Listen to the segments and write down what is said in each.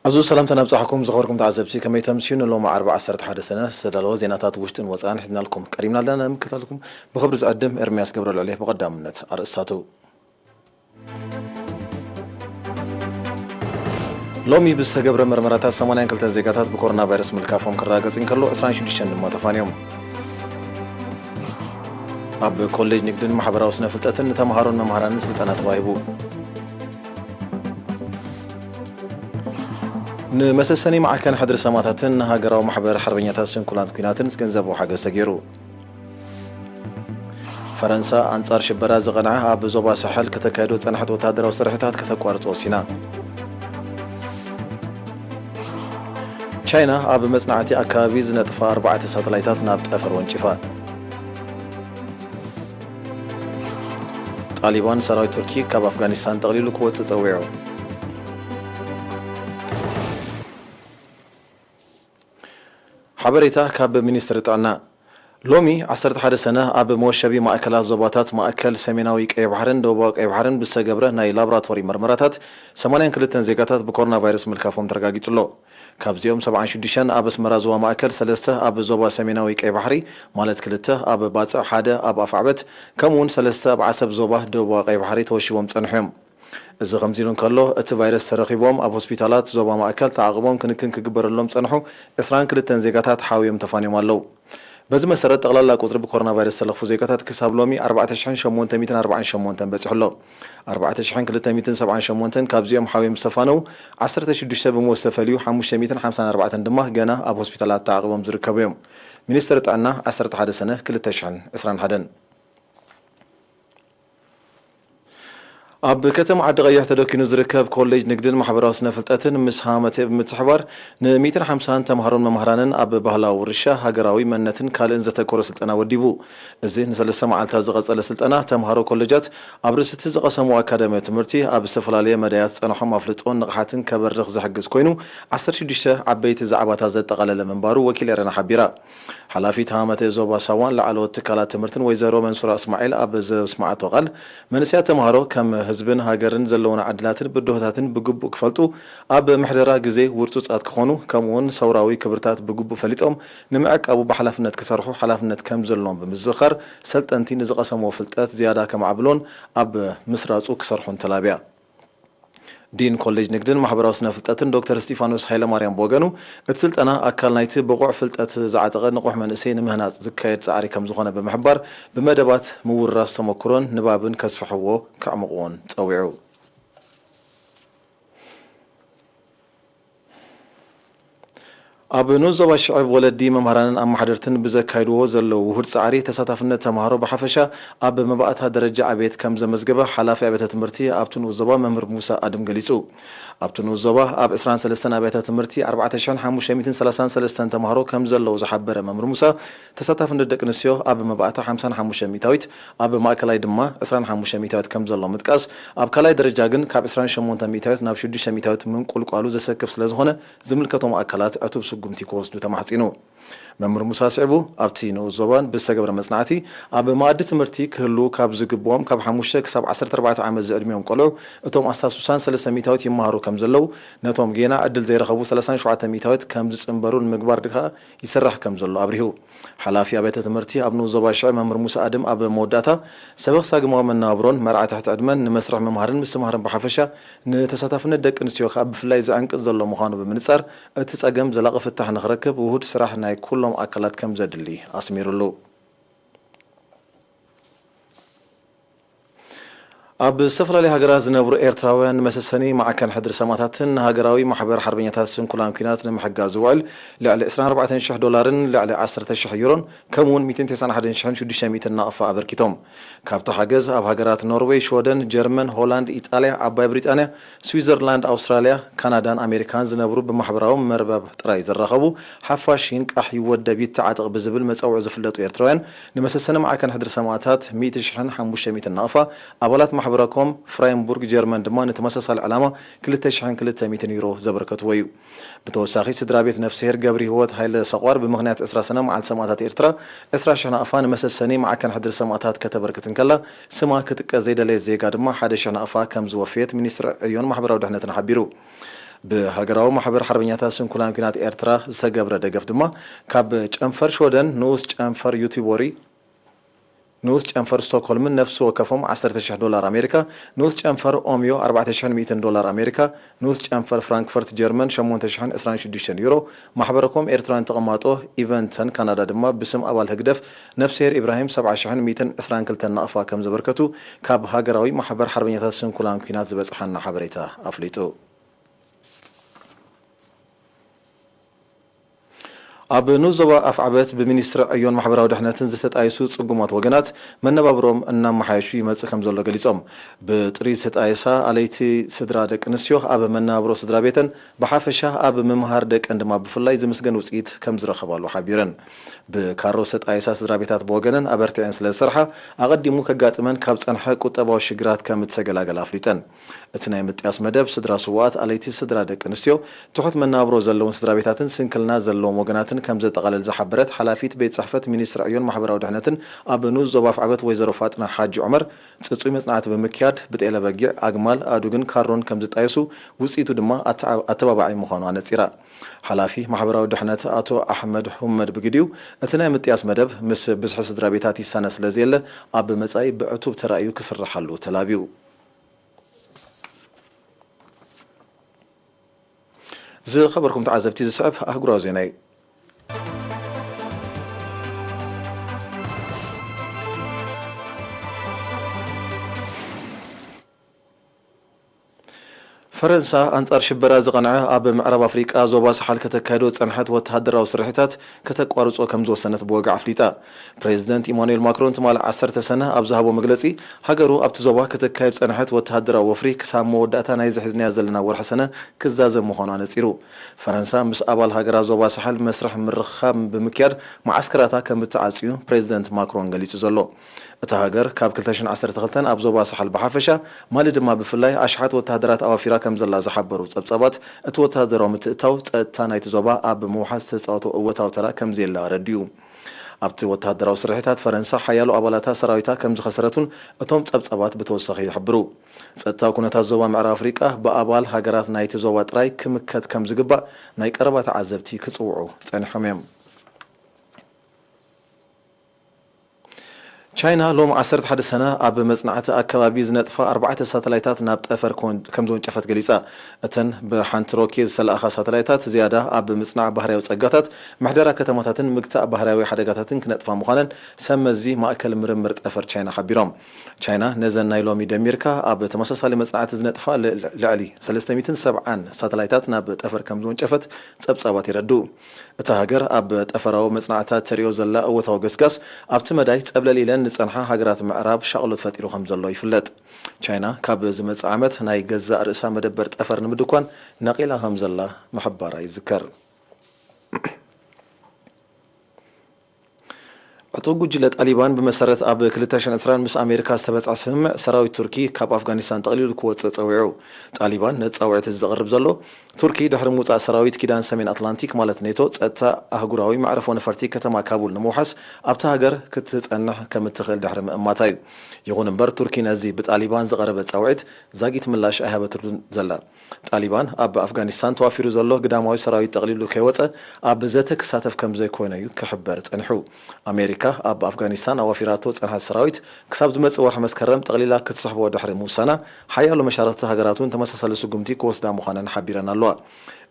ኣዝዩ ሰላምታ ናብጻሕኩም ዝኸበርኩም ተዓዘብቲ፣ ከመይ ተምስዩ? ንሎሚ ዓርቢ ዓሰርተ ሓደ ሰነ ዝተዳለወ ዜናታት ውሽጥን ወጻእን ሒዝናልኩም ቀሪብና ኣለና። ንምክታልኩም ብኽብሪ ዝዕድም ኤርምያስ ገብረልዑል እየ። ብቐዳምነት ኣርእስታቱ። ሎሚ ብዝተገብረ መርመራታት ሰማንያን ክልተን ዜጋታት ብኮሮና ቫይረስ ምልካፎም ክረጋገጽ እንከሎ፣ ዕስራን ሽዱሽተን ድማ ተፋንዮም። ኣብ ኮሌጅ ንግድን ማሕበራዊ ስነ ፍልጠትን ንተምሃሮን መምሃራንን ስልጠና ተዋሂቡ። ንመሰሰኒ ማዕከን ሕድሪ ሰማእታትን ንሃገራዊ ማሕበር ሓርበኛታት ስንኩላን ኲናትን ገንዘባዊ ሓገዝ ተገይሩ። ፈረንሳ ኣንጻር ሽበራ ዝቐንዐ ኣብ ዞባ ሳሕል ከተካይዶ ዝጸንሐት ወተሃደራዊ ስርሒታት ከተቋርጽ ወሲና። ቻይና ኣብ መጽናዕቲ ኣከባቢ ዝነጥፋ ኣርባዕተ ሳተላይታት ናብ ጠፈር ወንጪፋ። ጣሊባን ሰራዊት ቱርኪ ካብ ኣፍጋኒስታን ጠቕሊሉ ክወጽእ ጸዊዑ። ሓበሬታ ካብ ሚኒስትሪ ጥዕና። ሎሚ ዓሰርተ ሓደ ሰነ ኣብ መወሸቢ ማእከላት ዞባታት ማእከል ሰሜናዊ ቀይ ባሕርን ደቡባዊ ቀይ ባሕርን ብዝተገብረ ናይ ላቦራቶሪ መርመራታት ሰማንያን ክልተን ዜጋታት ብኮሮና ቫይረስ ምልካፎም ተረጋጊጹ ኣሎ። ካብዚኦም ሰብዓን ሽዱሽተን ኣብ ኣስመራ ዞባ ማእከል፣ ሰለስተ ኣብ ዞባ ሰሜናዊ ቀይ ባሕሪ፣ ማለት ክልተ ኣብ ባጽዕ፣ ሓደ ኣብ ኣፍዓበት፣ ከምኡ'ውን ሰለስተ ኣብ ዓሰብ ዞባ ደቡባዊ ቀይ ባሕሪ ተወሺቦም ጸንሑ እዮም። እዚ ከምዚ ኢሉ እንከሎ፣ እቲ ቫይረስ ተረኺቦም ኣብ ሆስፒታላት ዞባ ማእከል ተዓቕቦም ክንክን ክግበረሎም ዝጸንሑ ዕስራን ክልተን ዜጋታት ሓውዮም ተፋንዮም ኣለዉ። በዚ መሰረት፣ ጠቕላላ ቁጽሪ ብኮሮና ቫይረስ ዝተለኽፉ ዜጋታት ክሳብ ሎሚ ኣርባዕተ ሽሕን ሸሞንተ ሚእትን ኣርባዓን ሸሞንተን በጺሑ ኣሎ። ኣርባዕተ ሽሕን ክልተ ሚእትን ሰብዓን ሸሞንተን ካብዚኦም ሓውዮም ዝተፋነዉ፣ ዓሰርተ ሽዱሽተ ብሞት ዝተፈልዩ፣ ሓሙሽተ ሚእትን ሓምሳን ኣርባዕተን ድማ ገና ኣብ ሆስፒታላት ተዓቒቦም ዝርከቡ እዮም። ሚኒስትሪ ጥዕና፣ ዓሰርተ ሓደ ሰነ ክልተ ሽሕን ዕስራን ሓደን። ኣብ ከተማ ዓዲ ቀይሕ ተደኪኑ ዝርከብ ኮሌጅ ንግድን ማሕበራዊ ስነ ፍልጠትን ምስ ሃመተ ብምትሕባር ን ሚእትን ሓምሳን ተምሃሮን መምሃራንን ኣብ ባህላዊ ውርሻ፣ ሃገራዊ መንነትን ካልእን ዘተኮረ ስልጠና ወዲቡ። እዚ ንሰለስተ መዓልታት ዝቐጸለ ስልጠና፣ ተምሃሮ ኮሌጃት ኣብ ርእሲ እቲ ዝቐሰምዎ ኣካዳሚያዊ ትምህርቲ ኣብ ዝተፈላለየ መዳያት ዝጸንሖም ኣፍልጦን ንቕሓትን ከበርኽ ዝሕግዝ ኮይኑ፣ ዓሰርተ ሽዱሽተ ዓበይቲ ዛዕባታት ዘጠቓለለ ምንባሩ ወኪል ኤረና ሓቢራ። ሓላፊት ሃመተ ዞባ ሳዋን ላዕለዎት ትካላት ትምህርትን ወይዘሮ መንሱራ እስማዒል ኣብ ዘስማዓቶ ቃል፣ መንእሰያት ተምሃሮ ከም ህዝብን ሃገርን ዘለዎም ዕድላትን ብድሆታትን ብግቡእ ክፈልጡ፣ ኣብ ምሕደራ ግዜ ውርጹጻት ክኾኑ፣ ከምኡ'ውን ሰውራዊ ክብርታት ብግቡእ ፈሊጦም ንምዕቃቡ ብሓላፍነት ክሰርሑ ሓላፍነት ከም ዘለዎም ብምዝኽኻር፣ ሰልጠንቲ ንዝቐሰምዎ ፍልጠት ዝያዳ ከማዕብሎን ኣብ ምስራጹ ክሰርሑን ተላብያ። ዲን ኮሌጅ ንግድን ማሕበራዊ ስነ ፍልጠትን ዶክተር እስጢፋኖስ ሃይለማርያም ብወገኑ፣ እቲ ስልጠና ኣካል ናይቲ ብቑዕ ፍልጠት ዝዓጠቐ ንቑሕ መንእሰይ ንምህናጽ ዝካየድ ጻዕሪ ከም ዝኾነ ብምሕባር፣ ብመደባት ምውርራስ ተመኩሮን ንባብን ከስፍሕዎ ከዕምቑዎን ጸዊዑ። ኣብ ንኡስ ዞባ ሽዕብ፣ ወለዲ፣ መምሃራንን ኣመሓደርትን ብዘካይድዎ ዘለዉ ውሁድ ጻዕሪ፣ ተሳታፍነት ተምሃሮ ብሓፈሻ ኣብ መባእታ ደረጃ ዕቤት ከም ዘመዝገበ ሓላፊ ኣብያተ ትምህርቲ ኣብቲ ንኡስ ዞባ መምህር ሙሳ ኣድም ገሊጹ። ኣብቲ ንኡስ ዞባ ኣብ ዕስራን ሰለስተን ኣብያተ ትምህርቲ ኣርባዕተ ሽሕን ሓሙሽተ ሚእትን ሰላሳን ሰለስተን ተምሃሮ ከም ዘለዉ ዝሓበረ መምህር ሙሳ፣ ተሳታፍነት ደቂ ኣንስትዮ ኣብ መባእታ ሓምሳን ሓሙሽተ ሚእታዊት፣ ኣብ ማእከላይ ድማ ዕስራን ሓሙሽተ ሚእታዊት ከም ዘሎ ምጥቃስ፣ ኣብ ካልኣይ ደረጃ ግን ካብ ዕስራን ሸሞንተ ሚእታዊት ናብ ሽዱሽተ ሚእታዊት ምንቁልቋሉ ዘሰክፍ ስለ ዝኾነ፣ ዝምልከቶም ኣካላት ዕቱብ ስጉምቲ ክወስዱ ተማሕጺኑ። መምህር ሙሳ ስዕቡ፣ ኣብቲ ንኡስ ዞባን ብዝተገብረ መጽናዕቲ፣ ኣብ መኣዲ ትምህርቲ ክህልዉ ካብ ዝግብኦም ካብ ሓሙሽተ ክሳብ ዓሰርተ ኣርባዕተ ዓመት ዝዕድሚኦም ቆልዑ፣ እቶም ኣስታት ስሳን ሰለስተ ሚእታዊት ይመሃሩ ከም ዘለዉ፣ ነቶም ጌና ዕድል ዘይረኸቡ ሰላሳን ሸውዓተ ሚእታዊት ከም ዝጽንበሩ ንምግባር ድኻ ይስራሕ ከም ዘሎ ኣብሪሁ። ሓላፊ ኣብያተ ትምህርቲ ኣብ ንኡስ ዞባ ሽዕብ መምህር ሙሳ ኣድም ኣብ መወዳእታ፣ ሰበኽ ሳግማዊ መነባብሮን መርዓ ትሕቲ ዕድመን ንመስርሕ ምምሃርን ምስትምሃርን ብሓፈሻ፣ ንተሳታፍነት ደቂ ኣንስትዮ ከኣ ብፍላይ ዘዕንቅጽ ዘሎ ምዃኑ ብምንጻር፣ እቲ ጸገም ዘላቒ ፍታሕ ንኽረክብ ውሁድ ስራሕ ናይ ኩሎም ኣካላት ከም ዘድሊ ኣስሚሩሉ። ኣብ ዝተፈላለያ ሃገራት ዝነብሩ ኤርትራውያን ንመሰሰኒ ማዕከን ሕድሪ ሰማእታትን ንሃገራዊ ማሕበር ሓርበኛታት ስንኩላን ኲናት ንምሕጋዝ ዝውዕል ልዕሊ ዕስራን ኣርባዕተን ሽሕ ዶላርን ልዕሊ ዓሰርተ ሽሕ ዩሮን ከምኡ'ውን ሚእትን ተስዓን ሓደን ሽሕን ሽዱሽተ ሚእትን ናቕፋ ኣበርኪቶም። ካብቲ ሓገዝ ኣብ ሃገራት ኖርዌይ፣ ሽወደን፣ ጀርመን፣ ሆላንድ፣ ኢጣልያ፣ ዓባይ ብሪጣንያ፣ ስዊዘርላንድ፣ ኣውስትራልያ፣ ካናዳን ኣሜሪካን ዝነብሩ ብማሕበራዊ መርበብ ጥራይ ዝራኸቡ ሓፋሽ ይንቃሕ ይወደብ ይተዓጠቕ ብዝብል መጸውዒ ዝፍለጡ ኤርትራውያን ንመሰሰኒ ማዕከን ሕድሪ ሰማእታት ሚእቲ ሽሕን ሓሙሽተ ሚእትን ናቕፋ ኣባላት ማሕበረ ኮም ፍራይንቡርግ ጀርመን ድማ ንተመሳሳሊ ዕላማ ክልተ ሽሕን ክልተ ሚእትን ዩሮ ዘበርከትዎ እዩ። ብተወሳኺ ስድራ ቤት ነፍስሄር ገብርሂወት ሃይለ ሰቋር ብምኽንያት ዕስራ ሰነ መዓልቲ ሰማእታት ኤርትራ ዕስራ ሽሕ ናቕፋ ንመሰሰኒ ማዕከን ሕድሪ ሰማእታት ከተበርክት እንከላ ስማ ክጥቀስ ዘይደለየት ዜጋ ድማ ሓደ ሽሕ ናቕፋ ከም ዝወፈየት ሚኒስትሪ ዕዮን ማሕበራዊ ድሕነትን ሓቢሩ። ብሃገራዊ ማሕበር ሓርበኛታት ስንኩላን ኲናት ኤርትራ ዝተገብረ ደገፍ ድማ ካብ ጨንፈር ሽወደን ንኡስ ጨንፈር ዩቲቦሪ ንኡስ ጨንፈር ስቶክሆልምን ነፍሲ ወከፎም ዓሰርተ ሽሕ ዶላር ኣሜሪካ፣ ንኡስ ጨንፈር ኦምዮ ኣርባዕተ ሽሕን ሚእትን ዶላር ኣሜሪካ፣ ንኡስ ጨንፈር ፍራንክፈርት ጀርመን ሸሞንተ ሽሕን ዕስራን ሽዱሽተን ዩሮ፣ ማሕበረኮም ኤርትራውያን ተቐማጦ ኢቨንተን ካናዳ ድማ ብስም ኣባል ህግደፍ ነፍስሄር ኢብራሂም ሰብዓ ሽሕን ሚእትን ዕስራን ክልተን ናቕፋ ከም ዘበርከቱ ካብ ሃገራዊ ማሕበር ሓርበኛታት ስንኩላን ኲናት ዝበጽሓና ሓበሬታ ኣፍሊጡ። ኣብ ንኡስ ዞባ ኣፍዓበት ብሚኒስትሪ ዕዮን ማሕበራዊ ድሕነትን ዝተጣየሱ ጽጉማት ወገናት መነባብሮም እናመሓየሹ ይመጽእ ከም ዘሎ ገሊጾም። ብጥሪ ዝተጣየሳ ኣለይቲ ስድራ ደቂ ኣንስትዮ ኣብ መነባብሮ ስድራ ቤተን ብሓፈሻ ኣብ ምምሃር ደቀን ድማ ብፍላይ ዝምስገን ውጽኢት ከም ዝረኸባሉ ሓቢረን። ብካሮ ዝተጣየሳ ስድራ ቤታት ብወገነን ኣበርቲዐን ስለ ዝሰርሓ ኣቐዲሙ ከጋጥመን ካብ ጸንሐ ቁጠባዊ ሽግራት ከም እተገላገላ ኣፍሊጠን። እቲ ናይ ምጥያስ መደብ ስድራ ስዉኣት ኣለይቲ ስድራ ደቂ ኣንስትዮ፣ ትሑት መነባብሮ ዘለውን ስድራ ቤታትን ስንክልና ዘለዎም ወገናትን ከም ዘጠቓልል ዝሓበረት ሓላፊት ቤት ጽሕፈት ሚኒስትሪ ዕዮን ማሕበራዊ ድሕነትን ኣብ ንኡስ ዞባ ኣፍዓበት ወይዘሮ ፋጥና ሓጂ ዑመር፣ ጽጹይ መጽናዕቲ ብምክያድ ብጤለ በጊዕ፣ ኣግማል፣ ኣእዱግን ካሮን ከም ዝጣየሱ፣ ውጽኢቱ ድማ ኣተዓ-፣ ኣተባባዒ ምዃኑ ኣነጺራ። ሓላፊ ማሕበራዊ ድሕነት ኣቶ ኣሕመድ ሁመድ ብግዲኡ፣ እቲ ናይ ምጥያስ መደብ ምስ ብዝሒ ስድራ ቤታት ይሳነ ስለ ዘየለ፣ ኣብ መጻኢ ብዕቱብ ተራእዩ ክስርሓሉ ተላብዩ። ዝኸበርኩም ተዓዘብቲ፣ ዝስዕብ ኣህጉራዊ ዜና እዩ። ፈረንሳ ኣንጻር ሽበራ ዝቐንዐ ኣብ ምዕራብ ኣፍሪቃ ዞባ ሳሓል ከተካይዶ ዝጸንሐት ወተሃደራዊ ስርሒታት ከተቋርጾ ከም ዝወሰነት ብወግዒ ኣፍሊጣ። ፕሬዚደንት ኢማኑኤል ማክሮን ትማሊ ዓሰርተ ሰነ ኣብ ዝሃቦ መግለጺ፣ ሃገሩ ኣብቲ ዞባ ከተካይድ ዝጸንሐት ወተሃደራዊ ወፍሪ ክሳብ መወዳእታ ናይዚ ሒዝናዮ ዘለና ወርሒ ሰነ ክዛዘም ምዃኑ ኣነጺሩ። ፈረንሳ ምስ ኣባል ሃገራት ዞባ ሳሕል መስርሕ ምርኻብ ብምክያድ መዓስከራታ ከም እትዓጽዩ ፕሬዚደንት ማክሮን ገሊጹ ዘሎ። እታ ሃገር ካብ ክልተ ሽሕን ዓሰርተ ክልተን ኣብ ዞባ ሳሕል ብሓፈሻ፣ ማሊ ድማ ብፍላይ ኣሽሓት ወተሃደራት ኣዋፊራ ከም ዘላ ዝሓበሩ ጸብጻባት፣ እቲ ወተሃደራዊ ምትእትታው ጸጥታ ናይቲ ዞባ ኣብ ምውሓስ ዝተጻወቶ እወታዊ ተራ ከም ዘየለ ኣረዲኡ። ኣብቲ ወተሃደራዊ ስርሒታት ፈረንሳ ሓያሎ ኣባላታ ሰራዊታ ከም ዝኸሰረቱን እቶም ጸብጻባት ብተወሳኺ ይሕብሩ። ጸጥታዊ ኩነታት ዞባ ምዕራብ ኣፍሪቃ ብኣባል ሃገራት ናይቲ ዞባ ጥራይ ክምከት ከም ዝግባእ ናይ ቀረባ ተዓዘብቲ ክጽውዑ ጸኒሖም እዮም። ቻይና ሎም ዓሰርተ ሓደ ሰነ ኣብ መጽናዕቲ ኣከባቢ ዝነጥፋ ኣርባዕተ ሳተላይታት ናብ ጠፈር ከም ከም ዝወንጨፈት ገሊጻ። እተን ብሓንቲ ሮኬት ዝተለኣኻ ሳተላይታት ዝያዳ ኣብ ምጽናዕ ባህርያዊ ጸጋታት፣ ምሕደራ ከተማታትን ምግታእ ባህርያዊ ሓደጋታትን ክነጥፋ ምዃነን ሰብ መዚ ማእከል ምርምር ጠፈር ቻይና ሓቢሮም። ቻይና ነዘን ናይ ሎሚ ደሚርካ ኣብ ተመሳሳሊ መጽናዕቲ ዝነጥፋ ል-፣ ልዕሊ ሰለስተ ሚእትን ሰብዓን ሳተላይታት ናብ ጠፈር ከም ዝወንጨፈት ጸብጻባት የረድኡ። እታ ሃገር ኣብ ጠፈራዊ መጽናዕትታት ተርእዮ ዘላ እወታዊ ገስጋስ፣ ኣብቲ መዳይ ጸብለል ኢለን ዝጸንሓ ሃገራት ምዕራብ ሻቕሎት ፈጢሩ ከም ዘሎ ይፍለጥ። ቻይና ካብ ዝመጽእ ዓመት ናይ ገዛእ ርእሳ መደበር ጠፈር ንምድኳን ነቒላ ከም ዘላ ምሕባራ ይዝከር። ዕጡቕ ጉጅለ ጣሊባን ብመሰረት ኣብ ክልተ ሽሕን ዕስራን ምስ ኣሜሪካ ዝተበጽሐ ስምምዕ፣ ሰራዊት ቱርኪ ካብ ኣፍጋኒስታን ጠቕሊሉ ክወጽእ ጸዊዑ። ጣሊባን ነቲ ጻውዒት እዚ ዘቕርብ ዘሎ፣ ቱርኪ ድሕሪ ምውጻእ ሰራዊት ኪዳን ሰሜን ኣትላንቲክ ማለት ኔቶ፣ ጸጥታ ኣህጉራዊ መዕረፎ ነፈርቲ ከተማ ካቡል ንምውሓስ ኣብታ ሃገር ክትጸንሕ ከም እትኽእል ድሕሪ ምእማታ እዩ። ይኹን እምበር፣ ቱርኪ ነዚ ብጣሊባን ዝቐረበ ጻውዒት ዛጊት ምላሽ ኣይሃበትሉን ዘላ። ጣሊባን ኣብ ኣፍጋኒስታን ተዋፊሩ ዘሎ ግዳማዊ ሰራዊት ጠቕሊሉ ከይወጸ ኣብ ዘተ ክሳተፍ ከም ዘይኮነ እዩ ክሕበር ጸኒሑ። ኣሜሪካ ኣብ ኣፍጋኒስታን ኣዋፊራቶ ዝጸንሐት ሰራዊት ክሳብ ዝመጽእ ወርሒ መስከረም ጠቕሊላ ክትስሕቦ ድሕሪ ምውሳና፣ ሓያሎ መሻርኽቲ ሃገራት እውን ተመሳሳሊ ስጉምቲ ክወስዳ ምዃነን ሓቢረን ኣለዋ።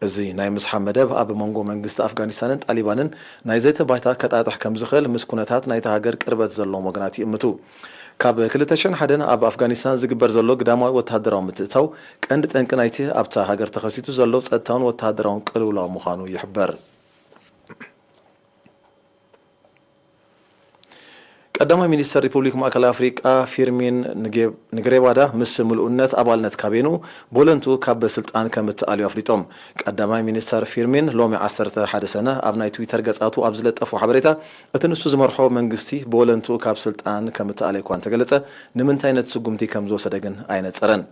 እዚ ናይ ምስሓብ መደብ ኣብ መንጎ መንግስቲ ኣፍጋኒስታንን ጣሊባንን ናይ ዘተ ባይታ ከጣጥሕ ከም ዝኽእል ምስ ኩነታት ናይታ ሃገር ቅርበት ዘለዎም ወገናት ይእምቱ። ካብ ክልተ ሽሕን ሓደን ኣብ ኣፍጋኒስታን ዝግበር ዘሎ ግዳማዊ ወተሃደራዊ ምትእትታው ቀንዲ ጠንቂ ናይቲ ኣብታ ሃገር ተኸሲቱ ዘሎ ጸጥታውን ወተሃደራውን ቅልውላው ምዃኑ ይሕበር። ቀዳማይ ሚኒስተር ሪፑብሊክ ማእከላይ ኣፍሪቃ ፊርሚን ንጌ-፣ ንግሬባዳ ምስ ምሉእነት ኣባልነት ካቤንኡ ቦለንትኡ ካብ ስልጣን ከም እተኣልዩ ኣፍሊጦም። ቀዳማይ ሚኒስተር ፊርሚን ሎሚ ዓሰርተ ሓደ ሰነ ኣብ ናይ ትዊተር ገጻቱ ኣብ ዝለጠፎ ሓበሬታ፣ እቲ ንሱ ዝመርሖ መንግስቲ ብወለንትኡ ካብ ስልጣን ከም እተኣልየ እኳ እንተገለጸ፣ ንምንታይ ነቲ ስጉምቲ ከም ዝወሰደ ግን ኣየነጸረን።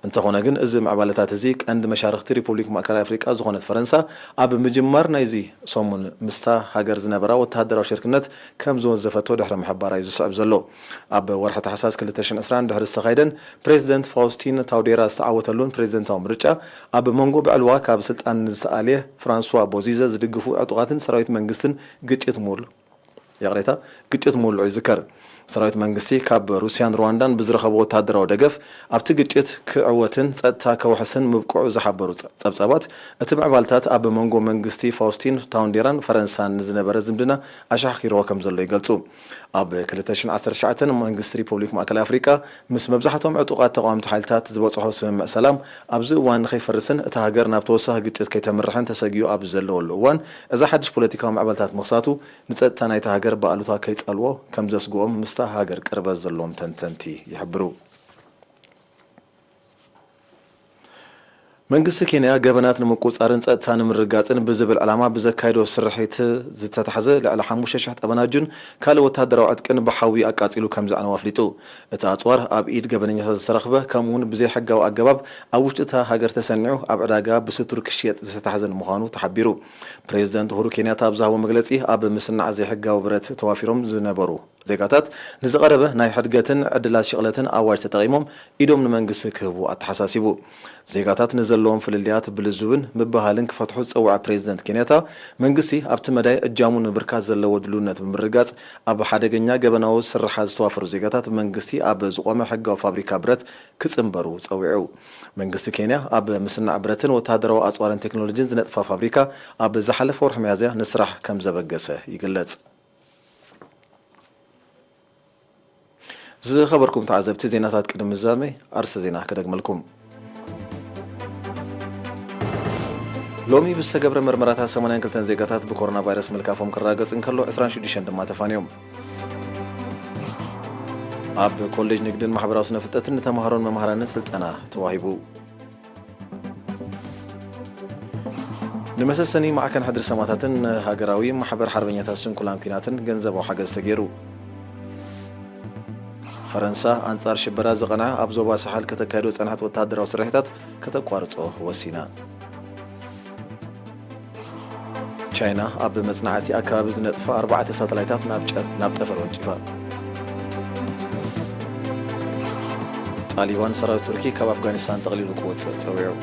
እንተኾነ ግን፣ እዚ ምዕባለታት እዚ ቀንዲ መሻርኽቲ ሪፑብሊክ ማእከላይ ኣፍሪቃ ዝኾነት ፈረንሳ፣ ኣብ ምጅማር ናይዚ ሰሙን ምስታ ሃገር ዝነበራ ወተሃደራዊ ሽርክነት ከም ዝወንዘፈቶ ድሕሪ ምሕባር እዩ ዝስዕብ ዘሎ። ኣብ ወርሒ ታሕሳስ ክልተ ሽሕን ዕስራን ድሕሪ ዝተኻየደን ፕሬዚደንት ፋውስቲን ታውዴራ ዝተዓወተሉን ፕሬዚደንታዊ ምርጫ፣ ኣብ መንጎ ብዕልዋ ካብ ስልጣን ንዝተኣልየ ፍራንስዋ ቦዚዘ ዝድግፉ ዕጡቓትን ሰራዊት መንግስትን ግጭት ምውል ይቕሬታ፣ ግጭት ምውልዑ ይዝከር። ሰራዊት መንግስቲ ካብ ሩስያን ሩዋንዳን ብዝረኸቦ ወታደራዊ ደገፍ፣ ኣብቲ ግጭት ክዕወትን ጸጥታ ከውሕስን ምብቅዑ ዝሓበሩ ጸ-፣ ጸብጻባት፣ እቲ ምዕባልታት ኣብ መንጎ መንግስቲ ፋውስቲን ታውንዴራን ፈረንሳን ንዝነበረ ዝምድና ኣሻሕኪርዎ ከም ዘሎ ይገልጹ። ኣብ ክልተ ሽሕን ዓሰርተ ትሽዓተን መንግስቲ ሪፖብሊክ ማእከላይ ኣፍሪቃ ምስ መብዛሕትኦም ዕጡቓት ተቓወምቲ ሓይልታት ዝበጽሖ ስምምዕ ሰላም፣ ኣብዚ እዋን ንኸይፈርስን እታ ሃገር ናብ ተወሳኺ ግጭት ከይተምርሕን ተሰጊኡ ኣብ ዘለወሉ እዋን፣ እዚ ሓድሽ ፖለቲካዊ ምዕባልታት ምኽሳቱ፣ ንጸጥታ ናይታ ሃገር ብኣሉታ ከይጸልዎ ከም ዘስግኦም ምስታ ሃገር ቅርበት ዘለዎም ተንተንቲ ይሕብሩ። መንግስቲ ኬንያ ገበናት ንምቁጽጻርን ጸጥታ ንምርግጋጽን ብዝብል ዕላማ ብዘካየዶ ስርሒት ዝተታሕዘ ልዕሊ ሓሙሽተ ሽሕ ጠበናጁን ካልእ ወታደራዊ ዕጥቅን ብሓዊ ኣቃጺሉ ከም ዘዕነዎ ኣፍሊጡ። እቲ ኣጽዋር ኣብ ኢድ ገበነኛታት ዝተረኽበ፣ ከምኡ'ውን ብዘይሕጋዊ ኣገባብ ኣብ ውሽጢ እታ ሃገር ተሰኒዑ ኣብ ዕዳጋ ብስቱር ክሽየጥ ዝተታሕዘን ምዃኑ ተሓቢሩ። ፕሬዚደንት ኡሁሩ ኬንያታ ኣብ ዝሃቦ መግለጺ፣ ኣብ ምስናዕ ዘይሕጋዊ ብረት ተዋፊሮም ዝነበሩ ዜጋታት ንዝቐረበ ናይ ሕድገትን ዕድላት ሽቕለትን ኣዋጅ ተጠቒሞም ኢዶም ንመንግስቲ ክህቡ ኣተሓሳሲቡ። ዜጋታት ንዘለዎም ፍልልያት ብልዙብን ምብህሃልን ክፈትሑ ዝጸውዐ ፕሬዚደንት ኬንያታ፣ መንግስቲ ኣብቲ መዳይ እጃሙ ንምብርካት ዘለዎ ድልውነት ብምርግጋጽ፣ ኣብ ሓደገኛ ገበናዊ ስርሓት ዝተዋፈሩ ዜጋታት መንግስቲ ኣብ ዝቖመ ሕጋዊ ፋብሪካ ብረት ክጽንበሩ ጸዊዑ። መንግስቲ ኬንያ ኣብ ምስናዕ ብረትን ወተሃደራዊ ኣጽዋርን ቴክኖሎጂን ዝነጥፋ ፋብሪካ ኣብ ዝሓለፈ ወርሒ ሚያዝያ ንስራሕ ከም ዘበገሰ ይግለጽ። ዝኸበርኩም ተዓዘብቲ፣ ዜናታት ቅድሚ ምዛመይ ኣርእስተ ዜና ክደግመልኩም። ሎሚ ብዝተገብረ መርመራታት ሰማንያን ክልተን ዜጋታት ብኮሮና ቫይረስ ምልካፎም ክረጋገጽ እንከሎ፣ ዕስራን ሽዱሽተን ድማ ተፋንዮም። ኣብ ኮሌጅ ንግድን ማሕበራዊ ስነ ፍልጠትን ንተማሃሮን መምሃራንን ስልጠና ተዋሂቡ። ንመሰሰኒ ማዕከን ሕድሪ ሰማእታትን ንሃገራዊ ማሕበር ሓርበኛታት ስንኩላን ኲናትን ገንዘባዊ ሓገዝ ተገይሩ። ፈረንሳ ኣንጻር ሽበራ ዝቐንዐ ኣብ ዞባ ሳሕል ከተካይዶ ዝጸንሐት ወተሃደራዊ ስርሒታት ከተቋርጾ ወሲና። ቻይና ኣብ መጽናዕቲ ኣከባቢ ዝነጥፋ ኣርባዕተ ሳተላይታት ናብ ጨ-፣ ናብ ጠፈር ወንጪፋ። ጣሊባን ሰራዊት ቱርኪ ካብ ኣፍጋኒስታን ጠቕሊሉ ክወጽእ ጸዊዑ።